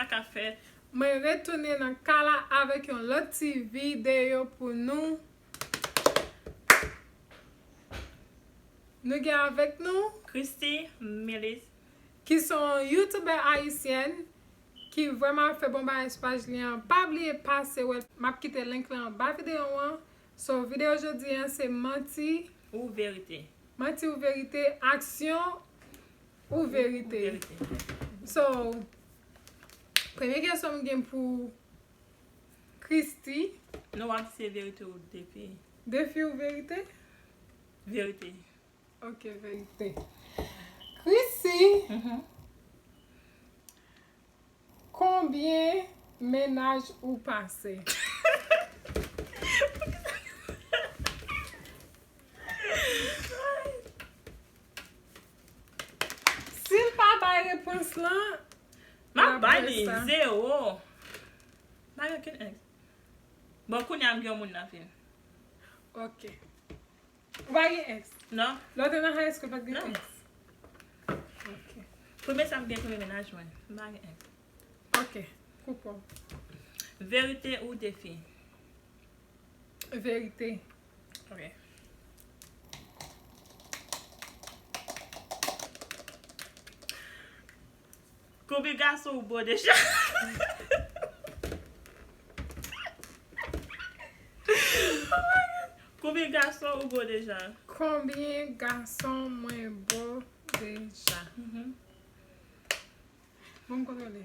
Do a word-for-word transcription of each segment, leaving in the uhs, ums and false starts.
Ka fèt. Mwen retounen nan kay la avèk yon lòt ti videyo pou nou. Nou gen avèk nou Christy Milis, ki se yon youtubè ayisyèn ki vrèman ap fè bon bagay sou paj li an. Pa bliye pase wè l. M ap kite link la anba videyo an. So, videyo jodi an se manti ou verite. Manti ou verite, aksyon ou verite. Ou verite. So, premye kesyon m gen pou Christy. Non, w ap di se verite ou defi. Defi ou verite? Verite. Ok, verite. Christy, mhm, konbyen mennaj ou pase? Si l pa bay repons lan, m ap bay li zewo. M pa gen okenn ex. Bon, kounye a m gen yon moun nan vil. Ok. Ou pa gen ex? Non. Lè w te nan high school, pa t gen ex? Ok. Premye sa m gen, premye mennaj mwen. M pa gen ex. Ok. Koupe w. Verite ou defi? Verite. Ok. Konbyen gason ou bo deja? Konbyen gason ou bo deja? Konbyen gason mwen bo deja? Mhm. Bon, m kontwole.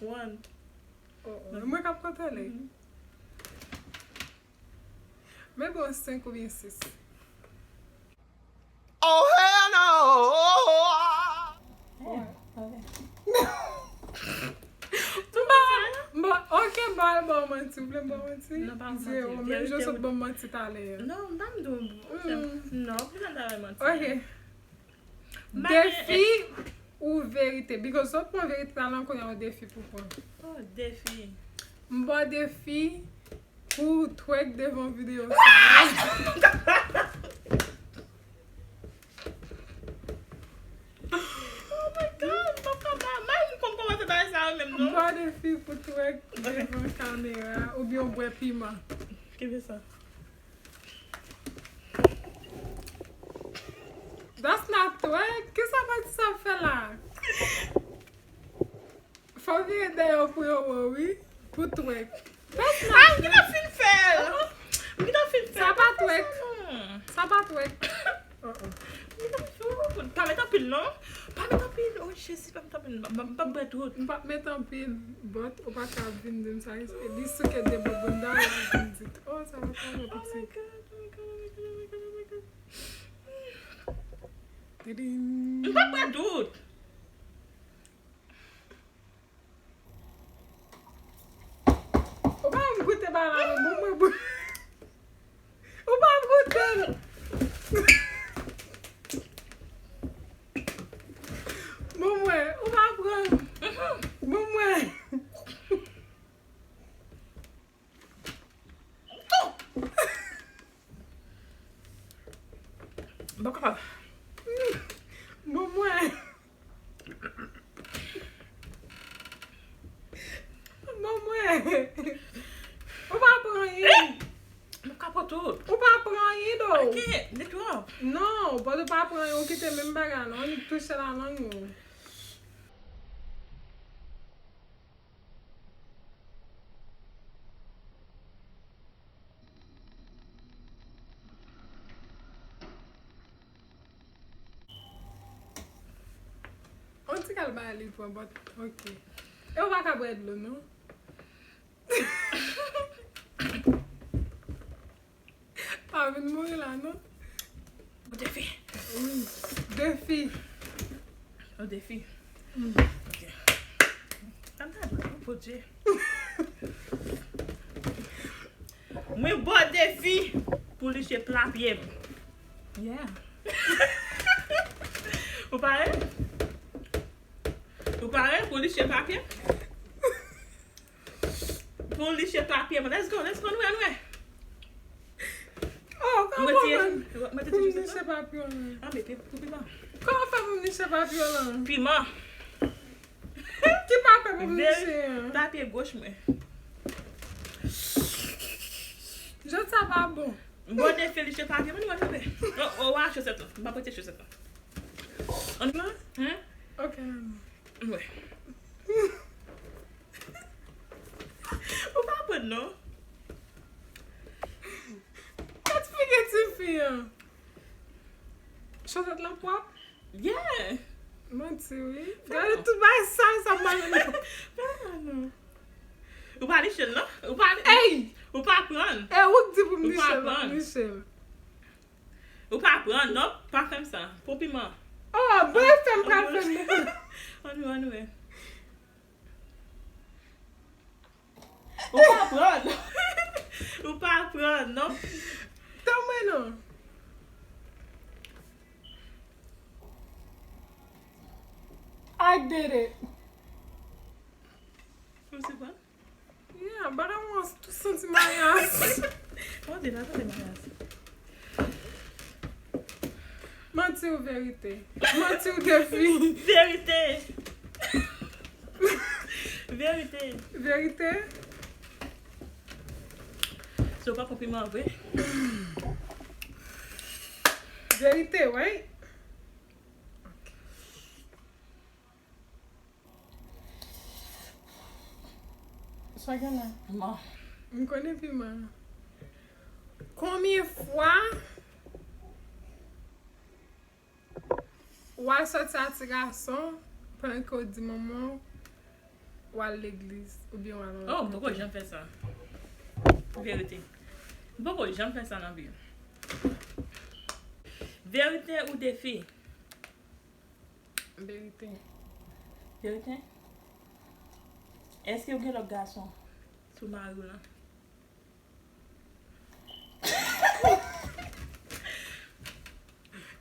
One. Oh, oh, mwen k ap kontwole. Mhm. Men bon, senk oubyen sis. Oh, hell no! M pa, m pa, ok, m pa al ba w manti. Ou vle m ba w manti? Non, pa manti. Zewo. Menm jan w sot ban m manti talè a. Non, m pa m di w. Non, ou pa ta bay manti. Ok. Defi ou verite? Because w pran verite talè a, kounye a yon defi pou pran. Oh, defi. M ba w defi pou twerk devan videyo sa a. Oh my God, m p ap ka ba, m pa konn kòman fè bagay sa yo menm, non. M ba w defi pou twerk devan kamera oubyen w bwè piman. Ki fè sa? That's not twerk. Kisa pati sa ap fè la? Fò w vire dèyè w pou yo wè w, wi. Pou twerk. That's not twerk. Ah, m gentan fin fè l. Uh-uh. M gentan fin fè l. Sa pa twerk. Sa pa twerk. Uh-uh. M gentan fin fè l. Pa met anpil, non. Pa met anpil. Oh, Jezi, pa met anpil. M p ap bwè tout. M p ap met anpil, but ou pa ka vin di m sa, respè. Li souke de bò banda la vin di. Oh, sa va pa bon piti. Oh my God, oh my God, oh my God, oh my God, oh my God. Tidin. M p ap bwè tout. Ou pa m goute ba la, non, bon, mwen bou-, ou pa m goute l. Bon, mwen, ou pa pran. Bon, mwen. Bon, kapab. Bon, mwen. Bon, mwen. Ou pa pran anyen. Eh! M ka pran tout. Ou pa pran anyen, do. Ok, li twòp. Non, but ou pa pran anyen, ou kite menm bagay, non. Ou annik touche la lang ou. On ti kal ba li pran, but, ok. E ou pa ka bwè dlo, non? Pa vin mouri la, non? Bon, defi. Wi, defi. O defi. Mm. Ok. Ann gade, oh, Bondye. Mwen ba w defi pou liche pla pye m. Yeah. Ou pare? Ou pare pou liche pla pye m? Pou liche pla pye mwen. Let's go, let's go, nou wè, nou wè. Oh, kòman mwen, mwen te di liche pla pye mwen. Ah, men pou piman. Kòman fè Niche papye lan. Piman. Ki papye pou m niche an? Papye goch mwen. Jodi a pa bon. Bon, defi niche papye, mwen wè. O, o, wa chosèt lan. M pa pote chosèt lan. An nan? Hen? Ok. Wè. Ou pa pran non. Gad figi tifi an. Chosèt lan pwòp? Yeah. Manti wi. Gade tout bagay sal sa m pa renmen. Fè sa non. Ou pa niche l non? Ou pa, ey! Ou pa pran. E ou k di pou m niche l, m ap niche l. Ou pa pran non, pa fè m sa. Pran piman. Oh, bon, e fè m pral fè m. Ann wè, ann wè. Ou pa pran. Ou pa pran non. Tanmen non. I did it. Ou se pran? Yeah, bagay mwen tou santi mayas. Mwen te la tande mayas. Manti ou verite? Manti ou defi? Verite. Verite. Verite? So pa konfime vre. Verite, right? Sa gen la? Bon. M konnen piman. Konbyen fwa w al sòti a ti gason pandan ke w di manman w al legliz oubyen w al nan... Oh, m poko janm fè sa. Verite. M poko janm fè sa nan vi m. Verite ou defi? Verite. Verite? Èske ou gen lòt gason sou mari w lan?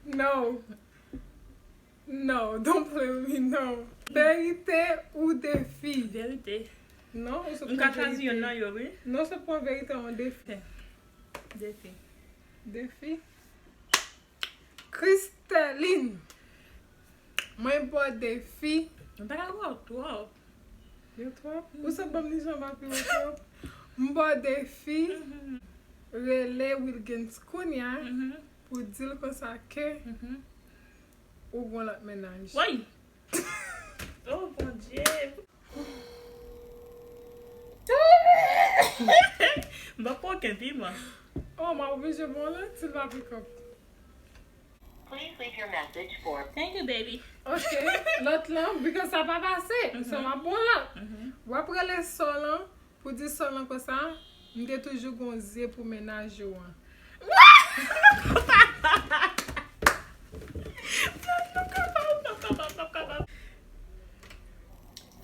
No. No, don't play with me, no. Verite ou defi? Verite. Non, ou sot pran verite. M ka chwazi yonn nan yo, wi. Non, sot pran verite an defi. Defi. Defi? Christeline, mwen ba w defi. M pa ka wè w twòp. Yo twòp? Ou sot ban m niche m pa pi wè twòp. M ba w defi. Rele Wilgens kounya pou di l konsa ke ou gon lòt mennaj. Woy! Oh, Bondye! M pa pran okenn piman. Oh, m ap oblije bon la, ti l pa pick up. Please leave your message for... Thank you, baby. Ok, lòt lan, because sa pa pase. So, m ap bon la. W ap rele sò lan, pou di sò lan konsa, m te toujou gon zye pou mennaj ou an.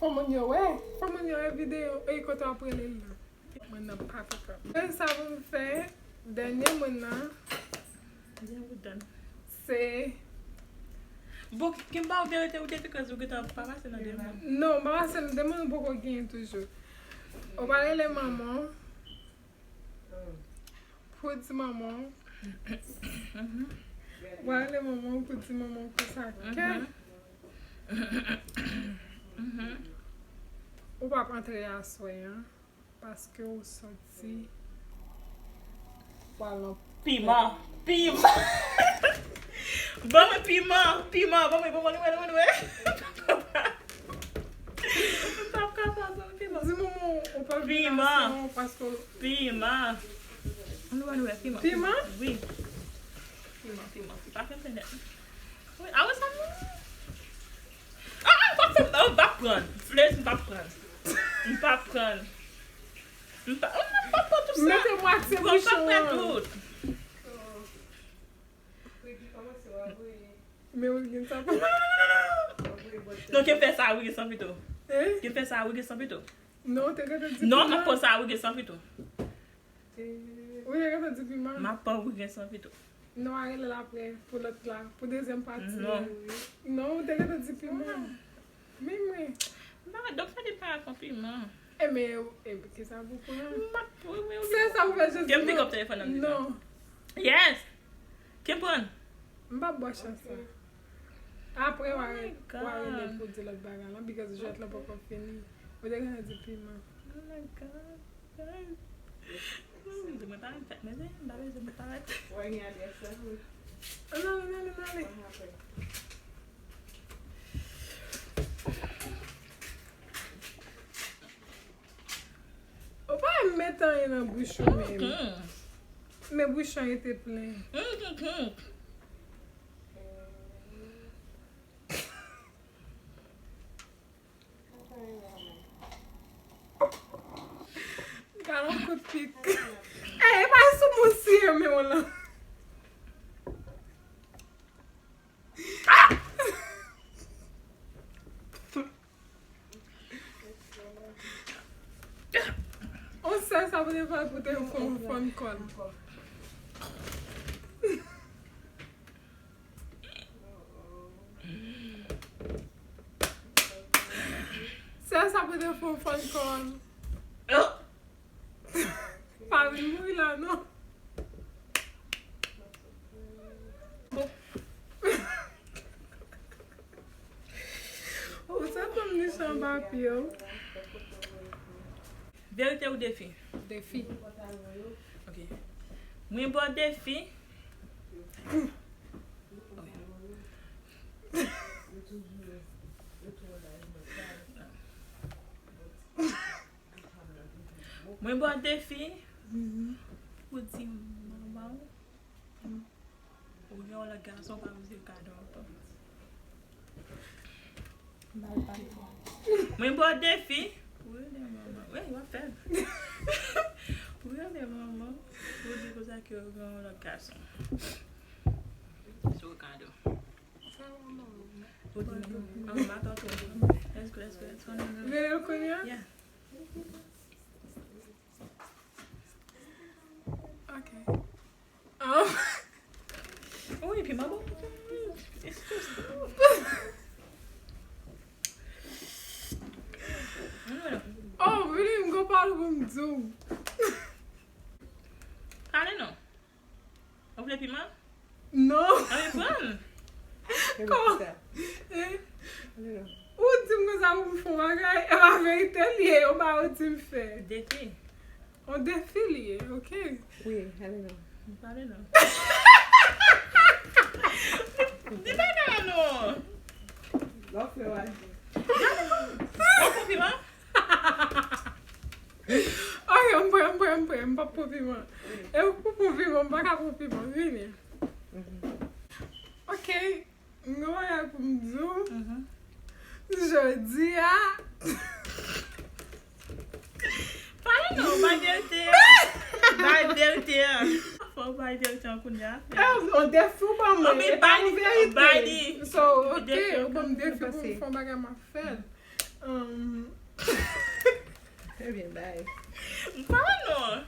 Fò moun yo wè, fò moun yo wè videyo, e kote w ap rele l la. Moun nan pa pick up. Men sa pou m fè, dènye moun nan. Byen ou tann. Se... Bon, ki m ba w verite ou defi, cause ou gentan pa pase nan de moun. Non, m pa pase nan de moun, ou poko genyen toujou. Ou pa rele manman w pou di manman w. Ou pa rele manman w pou di manman w konsa ke ou p ap antre aswè an. Paske ou soti pral nan... Piman. Piman. Ban mwen piman. Piman. Ban mwen, ban mwen, ban mwen, ban mwen. M p ap kapab ban mwen piman. Di manman w pa vin nan... Piman. Paske... Piman. Ann wè, ann wè, piman. Piman? Wi. Piman, piman. Pa fè m fè nèt. Wi, a wè sa m... Ah, ah, m p ap fè, m p ap pran. Flez, m p ap pran. M p ap pran. M pa, m pa pran tout sa. Mete mwatye bouchon an. Tout. Men ou gen sa pou... Non, non, non, non, non. Non, ke fè sa, wi, gen san pito. Hein? Ke fè sa, wi, gen san pito. Non, ou te gentan di piman. Non, m ap pran sa, wi, gen san pito. Ou te gentan di piman. M ap pran, wi, gen san pito. Non, a rele l apre, pou lòt la, pou dezyèm pati a, wi. Non, ou te gentan di piman. Men mwen. M pa, donk sa di pa pran piman. E men, e, kisa pou pran? M ap, wi, wi, wi. Se sa pou fè jodi. Ke m pick up telefòn nan. Non. Yes. Ke m pran? M p ap ba w chans la. Apre, w a rele pou di lòt bagay lan, because jwèt lan poko fini. Ou te gentan di piman. Oh my God. Mwen pa renmen fèt, men m pa bezwen mwen parèt. Wè, gen adrès la, wi. Ann ale, ann ale, ann ale. Ou pa met anyen nan bouch ou menm. Men bouch lan rete plen. Gad yon kout pik. Ey, e pa sou moun siye men w lan. On sèl sa pou te fè pou te fè yon fòn kòl. Sèl sa pou te fè yon fòn kòl. Pa vin mouri la non. Ou sa konn li san papye w. Verite ou defi? Defi. Ok. Mwen ba w defi. Mwen ba w defi. Ou di manman w. Ou gen yon lòt gason pa vle kado ankò. Mwen ba w defi. Ou rele manman. Wi, w ap fè l. Ou rele manman. Ou di konsa ke ou gen yon lòt gason. Sou kado. Ou di manman. Manman, pa tò. Let's go, let's go, let's go. Rele l kounye a? Yeah. Ok. Um, wi, piman bon. It's just. Oh, really? M gon pale pou m di w. Pale non. Ou vle piman? Non. Anben pran l. Kòman? Eh? Ou di m konsa pou m fè yon bagay, e pa verite l ye, yon bagay ou di m fè. Defi. On defi li ye, ok? Wi, ale non. Pale non. Di bagay la non. Lè w fè w a di. Ou pran piman? Ok, m pran, m pran, m pran, m p ap pran piman. E ou pou pran piman, m pa ka pran piman, vini. Ok, m gen yon bagay pou m di w. Jodi a. Pale non, bay verite a. Bay verite a. Fò w bay verite an kounye a. Eh, on defi w ban mwen, e pa yon verite. So, ok, ou ban m defi pou m fè yon bagay m ap fè l. Um. Ebyen, bay. M pa wè non.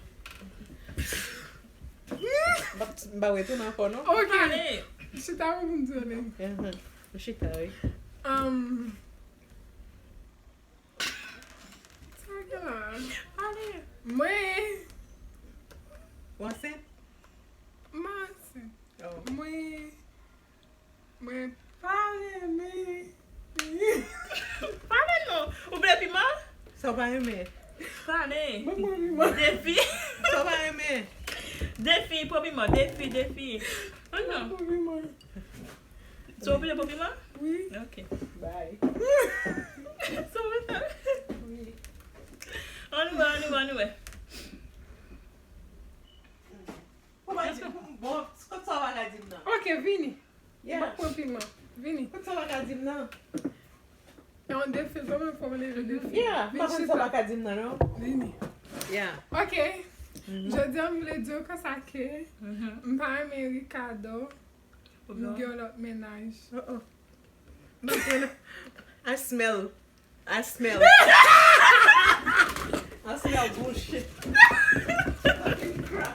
M pa, m pa retounen ankò non. Ok. Pale. Chita pou m di w li. Mhm. M chita, wi. Um. Sa gen la? Pale. Mwen. Ou ansent? M ansent. Oh. Mwen. Mwen pa renmen. Pale non. Ou vle piman? Sa w pa renmen? Pale. Mwen pran piman. Defi. Sa w pa renmen? Defi, pran piman. Defi, defi. Pran non. Mwen pran piman. Sa w vle pran piman? Wi. Ok. Bay. Sa w vle fè? Wi. Ann wè, ann wè, ann wè. Ou pa di, bon, kote sa w pa ka di m nan? Ok, vini. Yeah. M ap pran piman. Vini. Kote sa w pa ka di m nan? E yon defi, kòman fò m leve defi? Yeah, m pa konn sa w pa ka di m nan, non. Vini. Yeah. Ok. Mhm. Jodi a, m vle di w konsa ke m pa renmen Ricardo. M gen yon lòt mennaj. Oh, oh. I smell. I smell. I smell bullshit. Fucking crap.